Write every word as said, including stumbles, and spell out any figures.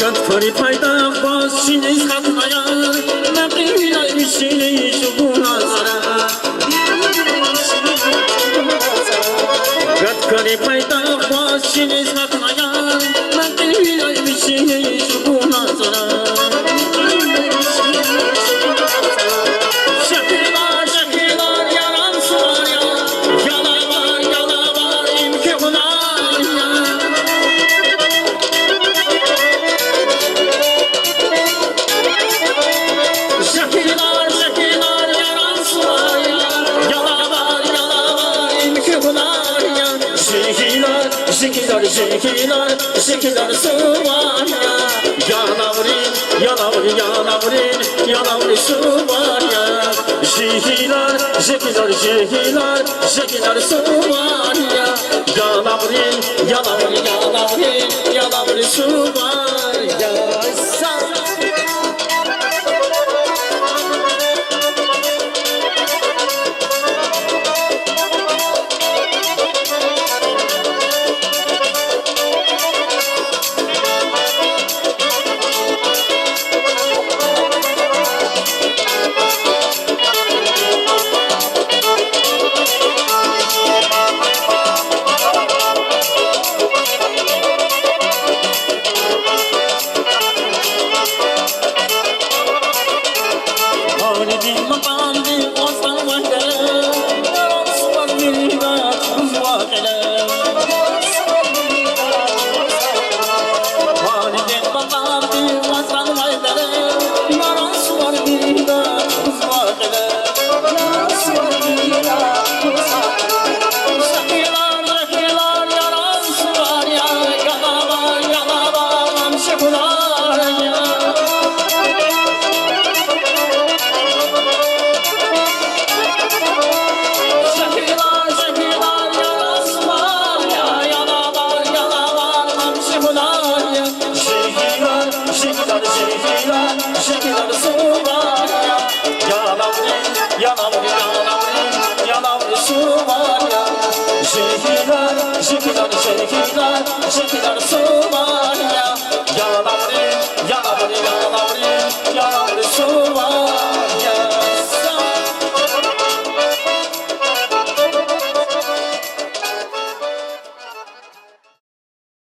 Гатфари пайдах кваз чиниз гьатнаяр, накъвилай вишни шугуна зара. Гатфари пайдах кваз чиниз гьатнаяр, накъвилай вишни шугуна зара. Шехилар, шехилар, яран сувар я, ялавар, ялавар, им куь гьунар я. Шехилар, шехилар, яран сувар я, ялавар, ялавар, им куь гьунар я. Шехилар, шехилар, шехилар, шехилар сувар я. Ялаврин, ялаврин, ялаврин, ялаврин сувар я. Шехилар, шехилар, шехилар, шехилар сувар я. Ялаврин, ялаврин, ялаврин, ялаврин сувар я. Ялаврин, ялаврин, ялаврин, ялаврин сувар я. Жегьилар, жегьилар, жегьилар, жегьилар